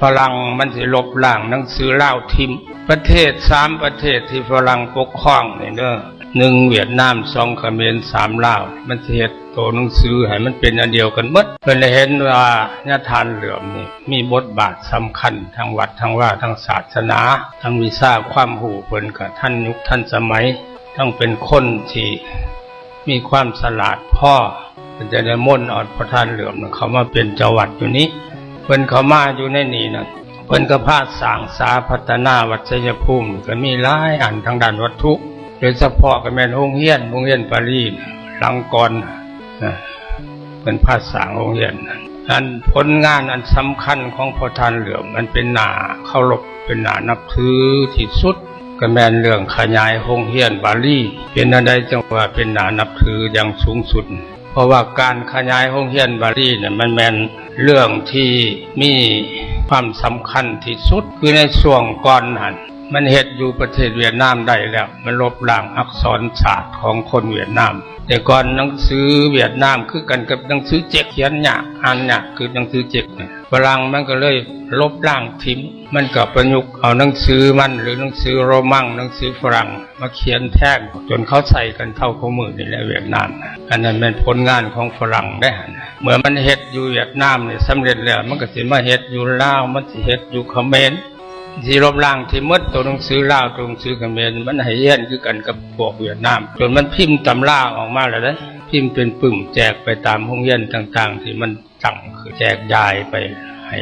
ຝຣັ່ງມັນຊິລົບລ້າງໜັງສືລາວຖິ້ມ. ປະເທດສາມປະເທດທີ່ຝຣັ່ງປົກຄອງນີ້ເດີ, ໜຶ່ງຫວຽດນາມ, ສອງຂະເໝນ, ສາມລາວ, ມັນຊິເຮັດໂຕໜັງສືໃຫ້ມັນເປັນອັນດຽວກັນໝົດ. ເພິ່ນໄດ້ເຫັນວ່າຍາທ່ານເຫຼື້ອມນີ້ມີບົດບາດສຳຄັນທາງວັດທາງວາ, ທາງສາສະໜາ, ທາງວິຊາຄວາມຮູ້ເພິ່ນກະທັນຍຸກທັນສະໄໝ, ທັງເປັນຄົນທີ່ມີຄວາມສະຫຼາດພໍ. ເພິ່ນຈະນິມົນເອົາພໍ່ທ່ານເຫຼື້ອມເຂົ້າມາເປັນເຈົ້າວັດຢູ່ນີ້. ເພິ່ນເຂົ້າມາຢູ່ໃນນີ້ນະ, ເພິ່ນກໍພາສ້າງສາພັດທະນາວັດໄຊຍະພູມ, ກໍມີຫຼາຍອັນທາງດ້ານວັດຖຸ, ໂດຍສະເພາະກໍແມ່ນໂຮງຮຽນ, ໂຮງຮຽນບາລີຫຼັງກ່ອນ, ເພິ່ນພາສ້າງໂຮງຮຽນ. ອັນຜົນງານອັນສຳຄັນຂອງພໍ່ທ່ານເຫຼື້ອມ, ມັນເປັນໜ້າເຄົາລົບ, ເປັນໜ້ານັບຖືທີ່ສຸດ, ກໍແມ່ນເລື່ອງຂະຫຍາຍໂຮງຮຽນບາລີ. ເປັນແນວໃດຈຶ່ງວ່າເປັນໜ້ານັບຖືຢ່າງສູງສຸດ? ເພາະວ່າການຂະຫຍາຍໂຮງຮຽນບາລີນັ້ນ ມັນແມ່ນເລື່ອງທີ່ມີຄວາມສຳຄັນທີ່ສຸດ. ຄືໃນຊ່ວງກ່ອນຫັ້ນ ມັນເຮັດຢູ່ປະເທດຫວຽດນາມໄດ້ແລ້ວ, ມັນລົບລ້າງອັກສອນສາດຂອງຄົນຫວຽດນາມ. ແຕ່ກ່ອນໜັງສືຫວຽດນາມຄືກັນກັບໜັງສືເຈັກ, ຂຽນຍາກ, ອ່ານຍາກ, ຄືໜັງສືເຈັກນີ້ ຝຣັ່ງມັນກໍເລີຍລົບລ້າງຖິ້ມ. ມັນກໍປະຍຸກເອົາໜັງສືມັນ ຫຼື ໜັງສືໂຣມັງ, ໜັງສືຝຣັ່ງ ມາຂຽນແທນ ຈົນເຂົາໃຊ້ກັນເທົ່າທຸກມື້ນີ້ແຫຼະຫວຽດນາມ. ອັນນັ້ນແມ່ນຜົນງານຂອງຝຣັ່ງເດ້. ເມື່ອມັນເຮັດຢູ່ຫວຽດນາມນີ້ສຳເລັດແລ້ວ, ມັນກໍຊິມາເຮັດຢູ່ລາວ, ມັນຊິເຮັດຢູ່ຂະເໝນ, ຊິລົບລ້າງຖິ້ມໝົດ. ໂຕໜັງສືລາວ, ໂຕໜັງສືຂະເໝນ, ມັນໃຫ້ຮຽນຄືກັນກັບພວກຫວຽດນາມ, ຈົນມັນພິມຕຳລາອອກມາແລ້ວເດ້, ພິມເປັນປຶ້ມແຈກໄປຕາມໂຮງຮຽນຕ່າງໆ ທີ່ມັນ ຕັ້ງຄືແຈກຢາຍໄປໃຫ້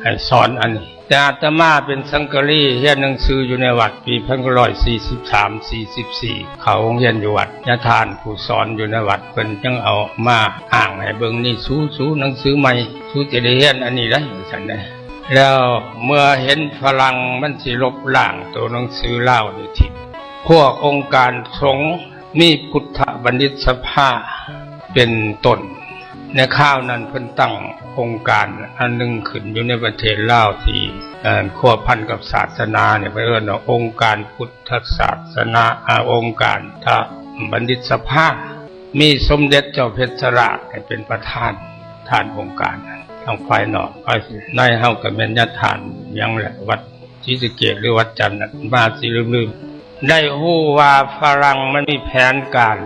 ໃຫ້ສອນອັນນີ້. ແຕ່ອາດຕະມາເປັນສັງກະລີ ຮຽນໜັງສືຢູ່ໃນວັດປີພັນເກົ້າຮ້ອຍສີ່ສິບສາມ ສີ່ສິບສີ່ ເຂົ້າໂຮງຮຽນຢູ່ວັດ, ຍາທ່ານຜູ້ສອນຢູ່ໃນວັດ ເພິ່ນຈຶ່ງເອົາມາອ້າງໃຫ້ເບິ່ງ, ນີ້ ສູ ສູ ໜັງສືໃໝ່, ສູຈະໄດ້ຮຽນອັນນີ້ໄດ໋ ວ່າຊັ້ນເດ້. ແລ້ວເມື່ອເຫັນຝຣັ່ງມັນຊິລົບລ້າງໂຕໜັງສືລາວນີ້ຖິ້ມ, ພວກອົງການສົງ ມີພຸດທະບັນດິດສະພາເປັນຕົ້ນ. ໃນຄາວນັ້ນເພິ່ນຕັ້ງອົງການອັນໜຶ່ງຂຶ້ນຢູ່ໃນປະເທດລາວທີ່ ເອີ ພົວພັນກັບສາສະໜານີ້ ເພິ່ນເອີ້ນວ່າອົງການພຸດທະສາສະໜາ, ອາ, ອົງການທະບັນດິດສະພາ, ມີສົມເດັດເຈົ້າເພັດຊະລາດເປັນປະທານ, ປະທານອົງການ ທັງຝ່າຍນອກ, ຝ່າຍໃນເຮົາກໍແມ່ນຍາທ່ານຫຍັງແຫຼະ ວັດ ສີສະເກດ ຫຼື ວັດຈັນນະ ມາຊິລືມໆ ໄດ້ຮູ້ວ່າຝຣັ່ງມັນມີແຜນການ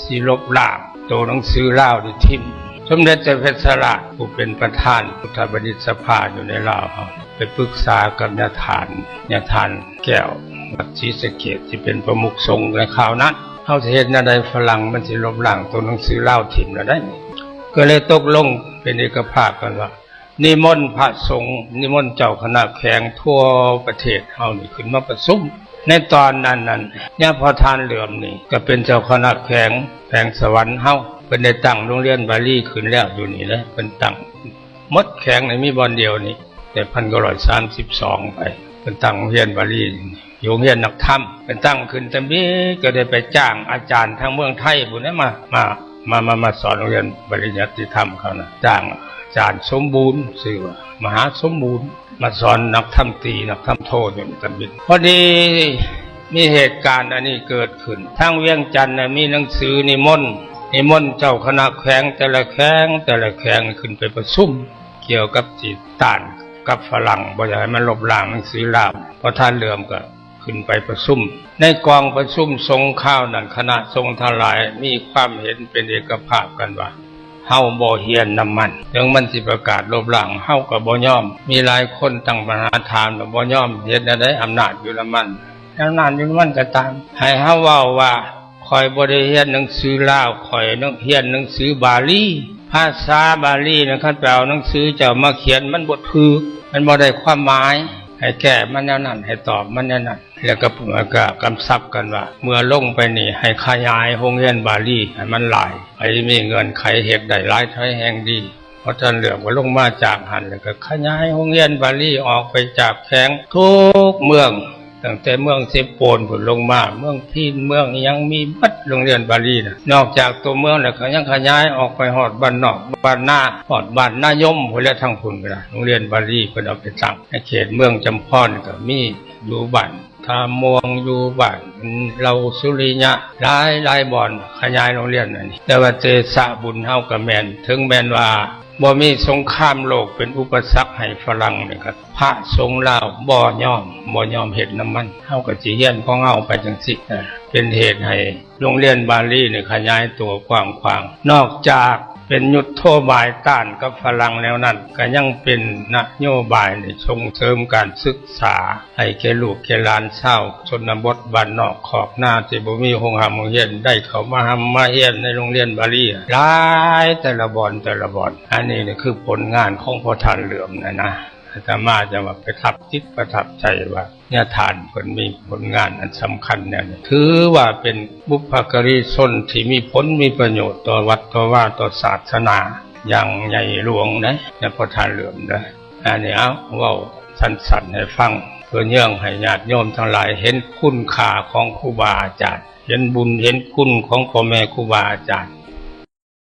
ຊິລົບລ້າງໂຕໜັງສືລາວນີ້ຖິ້ມ. ສົມເດັດເຈົ້າເພັດຊະລາດ ຜູ້ເປັນປະທານພຸດທະບັນດິດສະພາຢູ່ໃນລາວເຮົາ ໄປປຶກສາກັບຍາທ່ານ, ຍາທ່ານແກ້ວ ວັດສີສະເກດ ທີ່ເປັນປະມຸກສົງໃນຄາວນັ້ນ. ເຮົາຊິເຮັດແນວໃດ ຝຣັ່ງມັນຊິລົບລ້າງໂຕໜັງສືລາວຖິ້ມແລ້ວໄດ໋. ກໍເລີຍຕົກລົງເປັນເອກະພາບກັນວ່າ ນິມົນພະສົງ, ນິມົນເຈົ້າຄະນະແຂວງທົ່ວປະເທດເຮົານີ້ຂຶ້ນມາປະຊຸມ. ໃນຕອນນັ້ນນັ້ນ ຍາພໍ່ທ່ານເຫຼື້ອມນີ້ກໍເປັນເຈົ້າຄະນະແຂວງ, ແຂວງສະຫວັນເຮົາ, ເພິ່ນໄດ້ຕັ້ງໂຮງຮຽນບາລີຂຶ້ນແລ້ວຢູ່ນີ້ເດ້. ເພິ່ນຕັ້ງໝົດແຂວງນີ້ມີບ່ອນດຽວນີ້ ແຕ່ພັນເກົ້າຮ້ອຍສາມສິບສອງໄປ ເພິ່ນຕັ້ງໂຮງຮຽນບາລີ ໂຮງຮຽນນັກທຳ ເພິ່ນຕັ້ງຂຶ້ນຕຳບິດ ກໍໄດ້ໄປຈ້າງອາຈານທາງເມືອງໄທພຸ້ນນະ ມາ ມາ ມາ ມາ ມາສອນໂຮງຮຽນປະລິຍັດຕິທຳເຂົານະ. ຈ້າງອາຈານສົມບູນ ຊື່ວ່າມະຫາສົມບູນ ມາສອນນັກທຳຕີ ນັກທຳໂທຢູ່ຕຳບິດ. ພໍດີມີເຫດການອັນນີ້ເກີດຂຶ້ນ ທາງວຽງຈັນນະມີໜັງສືນິມົນ, ນິມົນເຈົ້າຄະນະແຂວງແຕ່ລະແຂວງ ແຕ່ລະແຂວງຂຶ້ນໄປປະຊຸມ ກ່ຽວກັບຊິຕ້ານກັບຝຣັ່ງ ບໍ່ຢາກໃຫ້ມັນລົບລ້າງໜັງສືລາວ. ພໍ່ທ່ານເຫຼື້ອມກໍຂຶ້ນໄປປະຊຸມ. ໃນກອງປະຊຸມສົງຄາວນັ້ນ ຄະນະສົງທັງຫຼາຍມີຄວາມເຫັນເປັນເອກະພາບກັນວ່າ ເຮົາບໍ່ຮຽນນຳມັນ, ເຖິງມັນຊິປະກາດລົບລ້າງ ເຮົາກໍບໍ່ຍອມ. ມີຫຼາຍຄົນຕັ້ງບັນຫາຖາມວ່າ ບໍ່ຍອມເຮັດແນວໃດ ອຳນາດຢູ່ນຳມັນ, ອຳນາດຢູ່ນຳມັນກໍຕາມ. ໃຫ້ເຮົາເວົ້າວ່າ ຂ້ອຍບໍ່ໄດ້ຮຽນໜັງສືລາວ, ຂ້ອຍຮຽນໜັງສືບາລີ. ພາສາບາລີນະ ຄັນໄປເອົາໜັງສືເຈົ້າມາຂຽນ ມັນບໍ່ຖືກ, ມັນບໍ່ໄດ້ຄວາມໝາຍ. ໃຫ້ແກ້ມັນແນວນັ້ນ, ໃຫ້ຕອບມັນແນວນັ້ນ. ແລ້ວກໍ ກໍກຳຊັບກັນວ່າ ເມື່ອລົງໄປນີ້ ໃຫ້ຂະຫຍາຍໂຮງຮຽນບາລີໃຫ້ມັນຫຼາຍ. ໃຜມີເງື່ອນໄຂເຮັດໄດ້ຫຼາຍ ໃຜແຮ່ງດີ. ພໍທ່ານເຫຼື້ອມກໍລົງມາຈາກຫັ້ນ ແລ້ວກໍຂະຫຍາຍໂຮງຮຽນບາລີອອກໄປຈາກແຂວງທຸກເມືອງ, ຕັ້ງແຕ່ເມືອງເຊໂປນພຸ້ນລົງມາ, ເມືອງພີນ, ເມືອງອີ່ຫຍັງ ມີເບິດໂຮງຮຽນບາລີນະ. ນອກຈາກຕົວເມືອງແລ້ວ ກໍຍັງຂະຫຍາຍອອກໄປຮອດບ້ານນອກ, ບ້ານນາ, ຮອດບ້ານນາຍົມພຸ້ນແຫຼະ. ທາງພຸ້ນກໍໄດ້ ໂຮງຮຽນບາລີເພິ່ນເອົາໄປຕັ້ງໃນເຂດເມືອງຈຳພອນ ກໍມີ ຢູ່ບ້ານທ່າມ່ວງ, ຢູ່ບ້ານເຫຼົ່າສຸລິຍະ, ຫຼາຍໆບ່ອນຂະຫຍາຍໂຮງຮຽນອັນນີ້. ແຕ່ວ່າເຕຊະບຸນເຮົາກໍແມ່ນ, ເຖິງແມ່ນວ່າ ບໍ່ມີສົງຄາມໂລກເປັນອຸປະສັກໃຫ້ຝຣັ່ງນີ້ ພະສົງລາວບໍ່ຍອມ ບໍ່ຍອມເຮັດນຳມັນ ເຮົາກໍຊິຮຽນຂອງເຮົາໄປຈັ່ງຊີ້ ເປັນເຫດໃຫ້ໂຮງຮຽນບາລີນີ້ຂະຫຍາຍຕົວກວ້າງຂວາງ ນອກຈາກເປັນຍຸດໂທບາຍຕ້ານກັບຝຣັ່ງແນວນັ້ນ ກໍຍັງເປັນນະໂຍບາຍນີ້ສົ່ງເສີມການສຶກສາ ໃຫ້ແກ່ລູກແກ່ຫຼານຊາວຊົນນະບົດບ້ານນອກຄອກນາ ທີ່ບໍ່ມີໂຮງຮ່ຳໂຮງຮຽນ ໄດ້ເຂົ້າມາຮ່ຳມາຮຽນໃນໂຮງຮຽນບາລີຫຼາຍແຕ່ລະບ່ອນແຕ່ລະບ່ອນ. ອັນນີ້ຄືຜົນງານຂອງພໍ່ທ່ານເຫຼື້ອມນະນະ ອາດຕະມາຈະວ່າປະທັບຈິດປະທັບໃຈວ່າຍາທ່ານເພິ່ນມີຜົນງານອັນສຳຄັນແນວນີ້ ຖືວ່າເປັນບຸບພະກາລີຊົນທີ່ມີຜົນມີປະໂຫຍດຕໍ່ວັດຕໍ່ວາຕໍ່ສາສະໜາຢ່າງໃຫຍ່ຫຼວງນະ ຍາພໍ່ທ່ານເຫຼື້ອມເດີ. ອັນນີ້ເອົາເວົ້າສັ້ນໆໃຫ້ຟັງ ເພື່ອເຍືອງໃຫ້ຍາດໂຍມທັງຫຼາຍເຫັນຄຸນຄ່າຂອງຄູບາອາຈານ ເຫັນບຸນເຫັນຄຸນຂອງພໍ່ແມ່ຄູບາອາຈານ